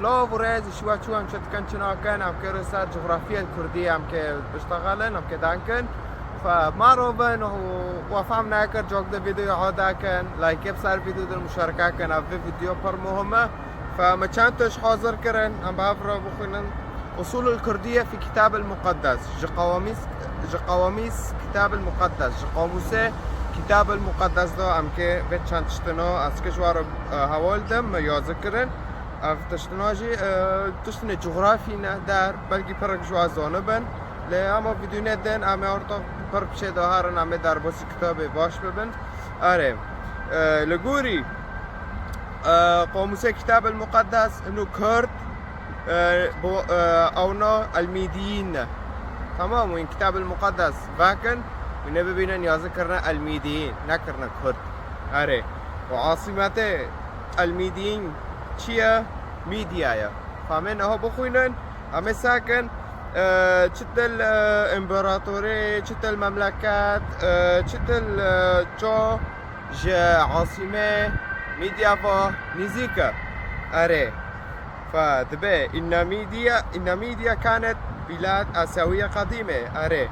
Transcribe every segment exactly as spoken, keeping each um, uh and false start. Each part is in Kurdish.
Lov û rêz, şiwa çû em çi dikin, çi nakin, em kê ser cografiyê kurdî, em kê biştexelin, em kê dankin. Fe maro bin û we fehm nekir, cok de videoya ho dakin, like bi ser video de muşareke kin, ev vê video pir muhim e. Fe me çend tişt hazir kirin, em bi hev re bixwînin. Usulul Kurdiye fi Kitab el Mukaddes, ji qawamîs, ji qawamîs Kitab el Mukaddes, ji qamûsê Kitab el Mukaddes de em kê vê çend tiştino, ez kê ji we re, e, hewal dim, me yazî kirin. Ev tiştino jî, e, tiştinê cografî ne der, belkî pirek ji we zanibin. Lê ama vîdyoyê din, em ê orta pir piçê de herin, em ê derbasî kitabê baş bibin. Erê, e, li gorî, e, qamûsê Kitab el Mukaddes, ino Kurd, e, bo, e, ewna el Mîdiyîn ne. Tamam, wîn Kitab el Mukaddes vekin, wî nebibînin yazî kirine el Mîdiyîn, nekirine Kurd. Erê, û asîmetê el Mîdiyîn çi ye? Mîdya ye. Famên eho bixwînin, em ê sekin, e, çi til, e, împaratorî, çi til memleket, e, çi til, e, ço ji asîmê Mîdya ve nîzîk e. Erê. Fe dibe, inna Mîdya, inna Mîdya kanet bilad Asewiye qedîme. Erê.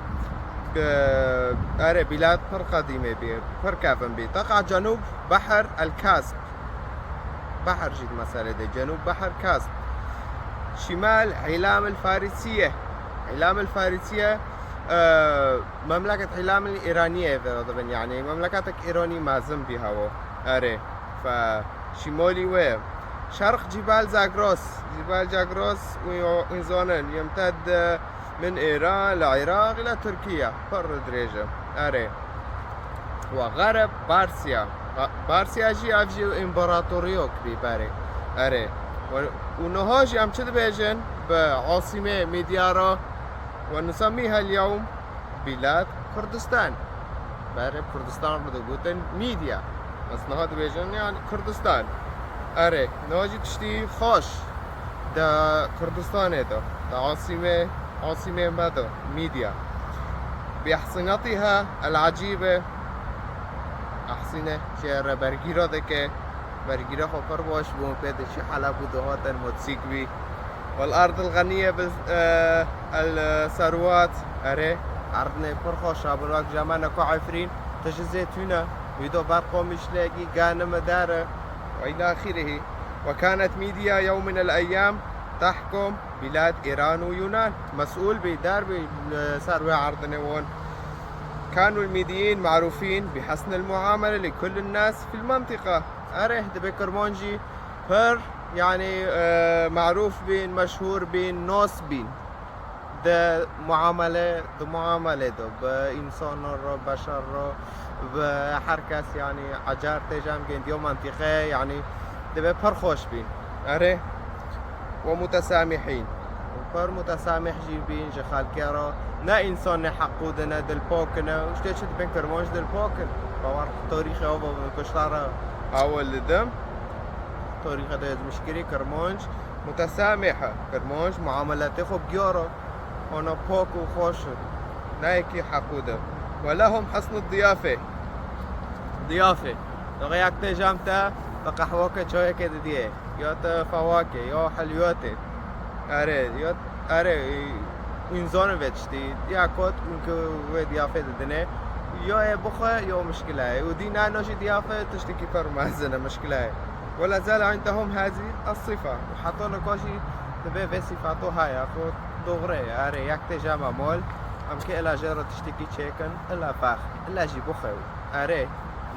Bi-, erê, bilad pir qedîme bî, pir kevin bî. Teqa cenûb behr el Kasp. Behr jî di meselê de. Cenûb behr Kasp. Şimal Îlam el Farisiye. Îlam el Farisiye, e, memleket Îlam el Îraniye vê re dibin. Yani memleketek Îranî mezin bî hewo. Erê. Fe şimalî wê. Şerq Cibal Zagros. Cibal Zagros, wî, wî zanin. Yemted, e, min Îran, li Iraq, ila Tirkiye. Pir dirêj e. Erê. Wa Xerb Barsiya. Ga-, Barsiya jî ev jî împaratoriyok bî berê. Erê. Wa, û niha jî em çi dibêjin? Bi asîmê Mîdya re. Wa nusemîha el-yewm Bilad Kurdistan. Berê Kurdistan re digotin Mîdya. Ez niha dibêjin yani Kurdistan. Erê, niha jî tiştî xweş. Di Kurdistanê de, di asîmê, asîmê me de, Mîdya. Bi ehsinatiha el-ecîbe. Ehsîne, çi re bergîra dike. Bergîra xwe pir baş bûn, pê diçî Heleb û dihatin motsîk bî. Wal ard el ganiye bil, e, el serwat. Erê, erdinê pir xweş e, bin wek jemeneko Efrîn, tijî zêtûn e, wî do ber qomişlekî, ganim e, dar e, ve ila axirihi. Ve kanet Mîdya yewm min el eyyam tahkum bilad Îran û Yunan. Mesûl bî, dar bî, e, ser wê erdinê wan. Kanu el Mîdiyîn marûfîn bi hesn el muamele li kull el nas fil mentiqa. Erê, dibe Kirmanc jî pir, yani, e, marûf bîn, meşhûr bîn, nas bîn. Di muamele, di muamele de, bi însanan re, beşer re, bi her kes, yani, ecer tê cem kên diyo mentiqe, yani, dibe pir xweş bîn. Erê, ve mutesamihîn. Pir mutesamih jî bîn ji xelkê re. Ne însanê heqû dine, dilpak ne. Û ştê çi dibên Kirmanc dilpak in. Bawer tarîxê ew ve kuştara ew li dim. Tarîxê de ez mişkirî Kirmanc mutesamih e. Kirmanc muamelatê xwe bigiyara. Ona pak û xweş e. Ne yekî heqû de. Ve lehum husnu diyafe. Diyafe. Doğa yek tê cem te, bi qehweke çayeke didiye. Ya te fawake, ya helwate. Erê, ya, erê, însanê vê tiştî, ya kot, û ke wê diyafê didine, ya ê bixwe, ya mişkile ye. Û dî nano jî diyafe tiştekî pir mezin e, mişkile ye. Ve la zale indehum hazi as-sifa. Û heta nika jî dibe vê sîfato haya, xwe doğru ye. Erê, yek tê cem e mol, em ke ila jê re tiştekî çêkin, ila fax, ila jî bixwe. Erê,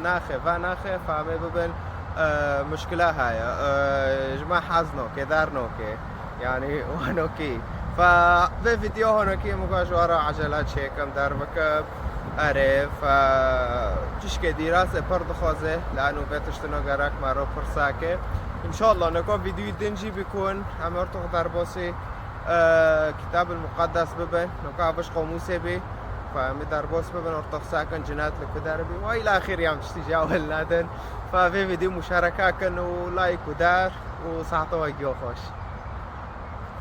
naxe, va naxe, famê bibin, e, muşkila heye, e, ji me hez noke, der noke. Yani, wanokî. Fa, vê video honokî muka ji wara acele çêkim, derbikim. Erê, fa, tişkê dîrasê pir dixwaze, lanu vê tiştino gerek me ro pirsake. İnşallah, neko videoyî din jî bikun, em ortox derbasî e, Kitab el Mukaddes bibin, nuka ev ji qomûsê bî, ku em ê derbas bibin, ortox sakin cinet li ku der bî, wa ila axir yam tiştî jî ewil nadin. Fa vê vîdyo muşareka kin û like û der û saeta we giyo xweş.